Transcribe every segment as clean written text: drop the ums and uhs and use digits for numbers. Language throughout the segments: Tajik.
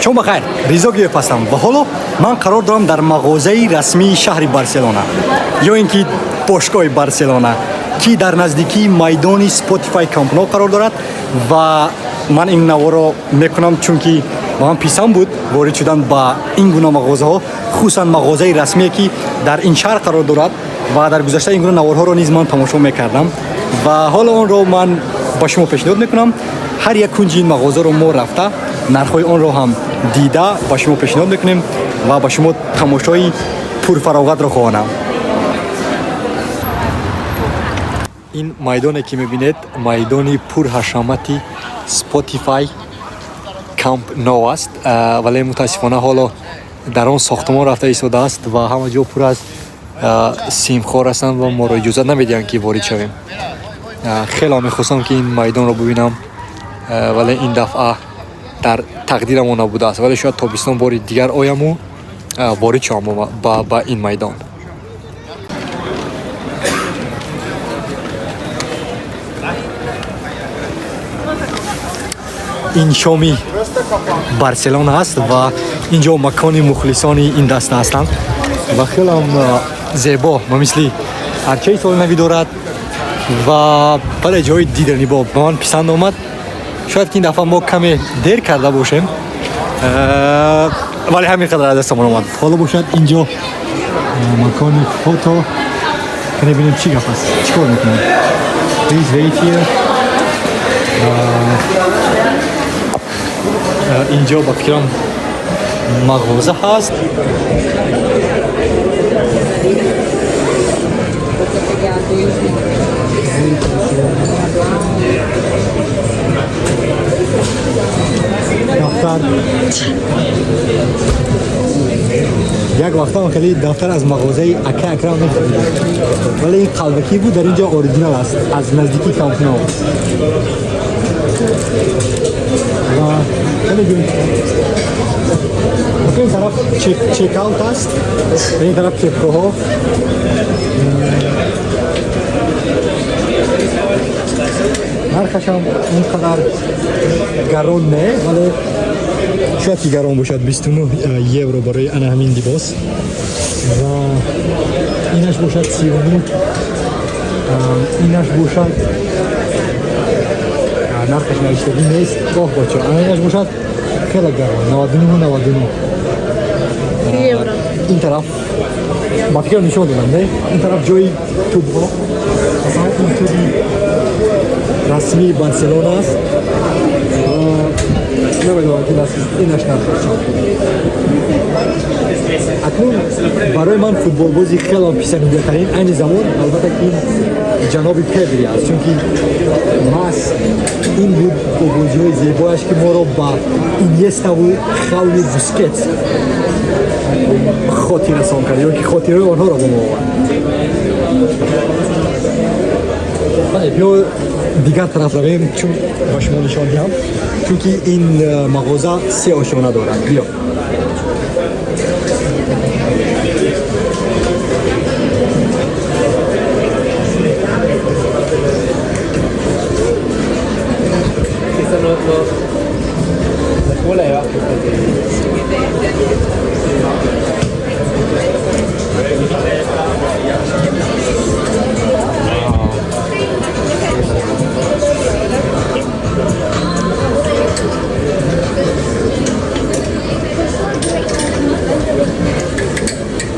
Шом бахайр, Ризо Гиев ҳастам ва ҳоло ман қарор дорам дар мағозаи расмии шаҳри Барселона ё ин ки бошгоҳи Барселона, ки дар наздикии майдони Spotify Camp Nou қарор дорад. Ва ман ин наворо мекунам, чунки ба ман писанд буд ворид шудан ба ин гуна мағозаҳо, хусусан мағозаи расмие, ки дар ин шаҳр қарор дорад. Ва дар гузашта ин гуна наворҳоро низ ман тамошо мекардам ва ҳоло онро ман ба шумо пешниҳод мекунам. Ҳар як кунҷи ин мағозаро мо рафта, нархҳои онро ҳам дида, ба шумо пешниҳод мекунем ва ба шумо тамошои пурфароғатро хоҳонам. Ин майдоне, ки мебинед, майдони пурҳашамати Spotify Camp Nou аст, вале мутаассифона ҳоло дар он сохтумон рафта истодааст ва ҳама ҷо пур аз симхор ҳастанд ва моро иҷозат намедиҳанд, ки ворид шавем. Хеле мехостам, ки ин майдонро бубинам, вале ин дафъа дар тақдирамон набудааст, вале шояд тобистон бори дигар ояму ворид шавам ба ин майдон. Ин шоми Барселона аст ва ин ҷо макони мухлисони ин даста ҳастанд ва хелам зебо, ба мисли арчаи соли навӣ дорад ва бале, ҷои диданибоб, ба ман писанд омад. Шояд ки ин дафъа мо каме дер карда бошем, вале ҳамин қадар аз дастамон омад. Ҳоло бошад, ин ҷо макони фото. Кане бинем, чӣ гап аст, чӣ кор мекунанд. Please wait here. Инҷо ба фикрам мағоза ҳаст. Дафтар. Як вақтам хеле дафтар аз мағозаи ака Акрам мехаридам, вале ин қалбакӣ буд. Дар ин ҷо оригинал аст, аз наздикии Камп Ноу. Ва хеле ин тараф чекаут аст, ин тараф кепкаҳо. Нархашам он қадар гарон не, вале шояд ки гарон бошад: 29 евро барои ана ҳамин либос ва инаш бошад 39, инаш бошад, нархаш навиштагӣ нест. Оҳ, бачо, ана инаш бошад хеле гарон, 99,99 евро. Ин тараф ба фикрам нишон додам, не? Ин тараф ҷои тӯбҳо, масалан, ин тӯби расмии Барселона аст. Намедонам, ки инаш нархаш чанд. Акнун барои ман футболбози хеле писандидатарин айни замон, албатта, ки ин ҷаноби Педри аст, чунки маҳз ин буд бо бозиҳои зебояш, ки моро ба Иньеставу Хави, Бускетс хотиррасон кард ё ки хотираи онҳоро ба мо овард. Бале, биё дигар тараф равем, чун ба шумо нишон диҳам, чунки ин мағоза се ошёна дорад. Биё. Questa no, no. La scuola è abajo.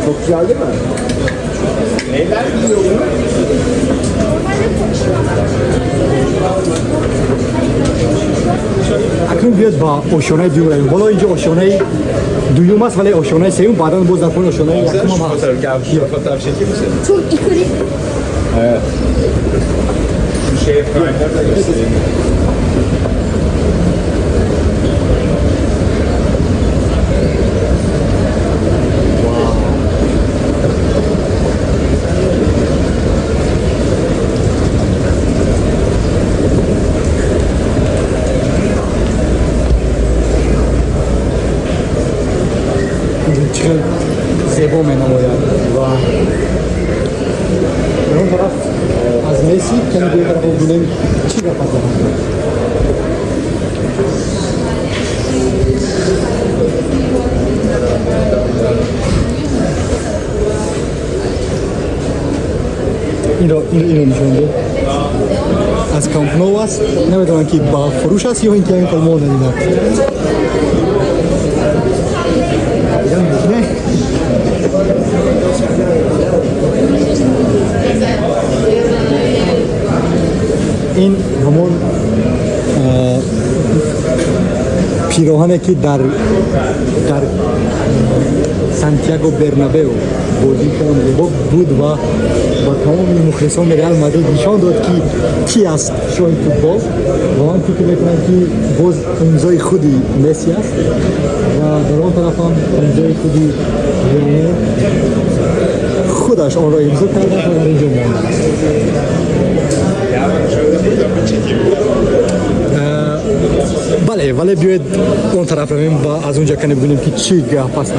Çok güzel değil mi? Neyler giyiyor bunu? Акнун биёд ба ошёнаи дуюм равем. Ҳоло инҷо ошёнаи дуюм аст, вале ошёнаи сеюм баъдан боз дар пои ошёнаи якумам ҳаст. Fotoğraf, gel şu fotoğraf çekeyim mi seni? Çok ikonik. Evet. Şu şey primer'ı da göstereyim. Чӣ хел зебо менамояд. Ва дар он тараф аз Месси. Кани, биё тарафо бинем, чӣ гап аст дар он. Инро нишон дод. Аз Камп Ноу аст. Намедонам, ки ба фурӯш аст ё ин ки ҳамин хел монда дидам. Не? Ин ҳамон пироҳане, ки дар Сантьяго Бернабеу бозӣ зебо буд ва ба тамоми мухлисони Реал Мадрид нишон дод, ки ки аст шоҳи футбол. Ва ман фикр мекунам, ки боз имзои худи Месси аст ва дар он тараф ҳам имзои худи Лионел, худаш онро имзо карда ва дар инҷо мондааст. Ya bak, şöyle fotoğrafı çekeyim. Бале, вале биёед он тараф равем ва аз онҷа кане бибинем, ки чӣ гап аст.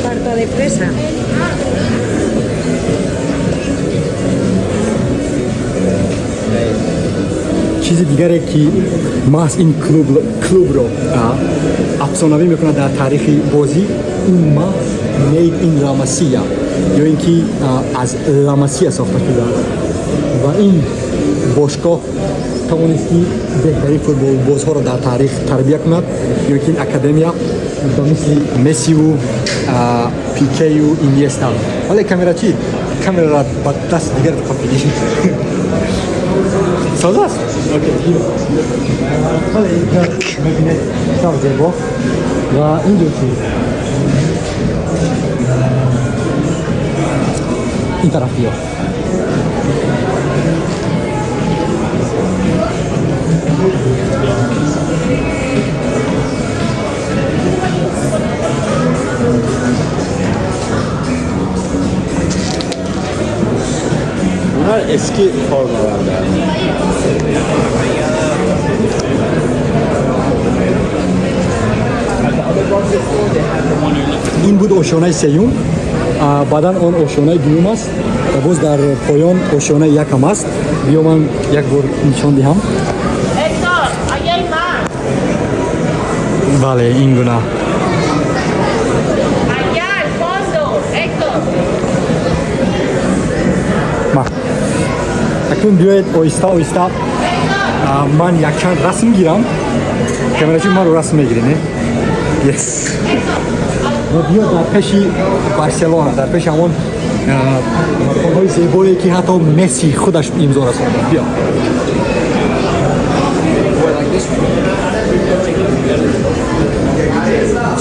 Tarta de fresa. Чизи дигаре, ки маҳз ин клубро афсонавӣ мекунад дар таърихи бозӣ, ин маҳз Made in La Masia ё ин ки аз Ла Масия сохта шудааст. Ва ин бошгоҳ тавонист, ки беҳтарин футболбозҳоро дар таърих тарбия кунад, ё ин ки ин академия ба мисли Мессиву Пикею Иньеста. Вале камера чӣ? Камераро ба дасти дигар қапидӣ. Соз аст? Вале инҷа мебинед, бисёр зебо. Ва инҷо чӣ? Ин тараф биё. Bunlar eski formalarda. Ин буд ошёнаи сеюм. Баъдан он ошёнаи дуюм аст ва боз дар поён ошёнаи якам аст. Биё, ман як бор нишон диҳам. Héctor, allá hay más. Бале, ин гуна. Allá al fondo, Héctor. Ма акнун биёед, оҳиста оҳиста ман якчанд расм гирам. Камерачи, маро расм мегирӣ, не? Yes. Ва биё дар пеши Барселона, дар пеши ҳамон маконҳои зебое, ки ҳатто Месси худаш имзо расонда. Биё.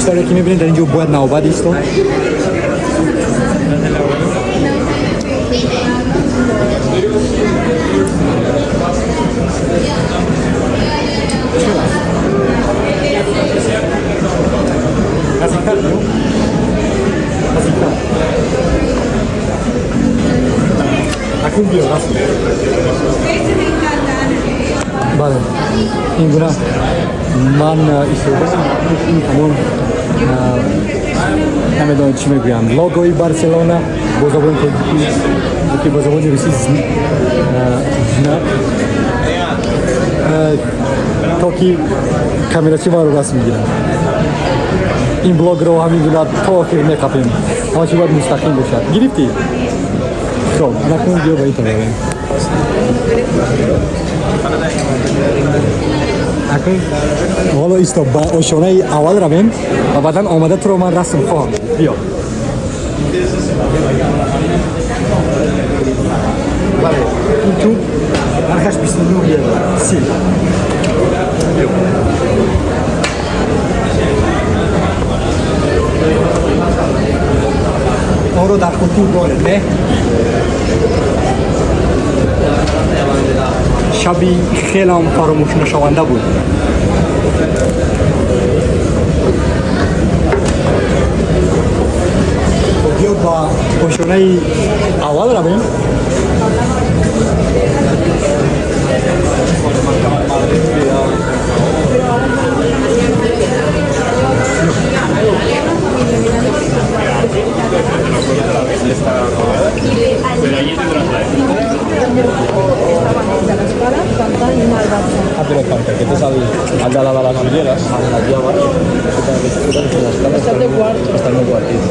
Чӣ ки мебинед, дар ин ҷо бояд навбат истод. Наздиктар биё, наздиктар. Акнун биё, расм. Бале, ин гуна ман истодаам. Ин ҳамон, намедонам, чӣ мегӯянд, логои Барселона бо забони тоҷикӣ ки бо забони русӣ знак. То ки камерачи маро расм мегирад. Ин блогро ҳамин гуна то охир меқапем. Ҳама чи бояд мустақим бошад. Гирифтӣ? Хоб, накун, биё ба ин тараф. Акун ҳоло исто, ба ошёнаи аввал равем ва баъдан омада туро ман расм хоҳам. Биё. Бале, ин тӯб нархаш 29 евро. Си. Биё. Онро дар хотир доред, не? Шаби хелам фаромӯшнашаванда буд. Биё ба ошёнаи аввал равем. Al de la de les ulleres. Al d'aquí a baix. Sota Està al teu quarto. Està al meu quartit.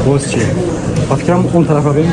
Боз чи? Ба фикрам, он тараф равем.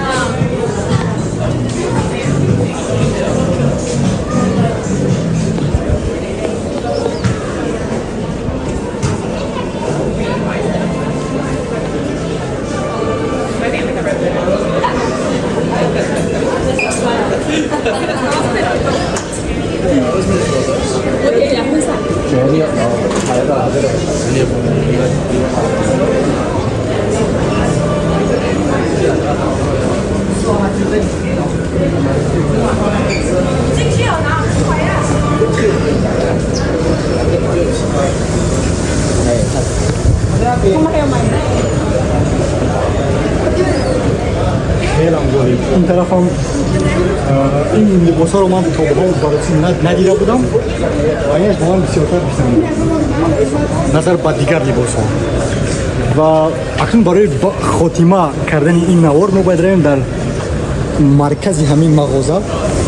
Хелам ҷолиб. Ин тарафам ин либосҳоро ман то ба ҳол барои надида будам ва инаш ба ман бисёртар писанд назар ба дигар либосҳо. Ва акнун барои хотима кардани ин навор мо бояд равем дар маркази ҳамин мағоза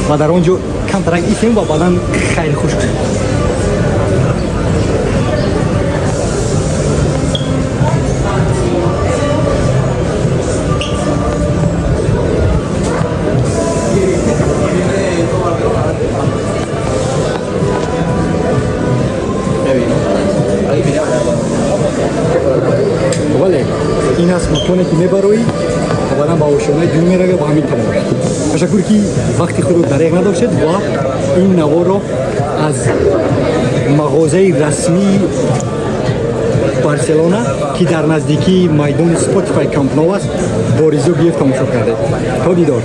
ва дар он ҷо камтарак истем ва баъдан хайрхуш кунем. Бале, ин аст маконе, ки мебароӣ ва баъдан ба ошёнаи дуюм меравӣ ва ҳамин тамом. Ташаккур, ки вақти худро дареғ надоштед ва ин наворро аз мағозаи расмии Барселона, ки дар наздикии майдони Spotify Камп Ноу аст, бо Ризо Гиев тамошо кардед. То дидор.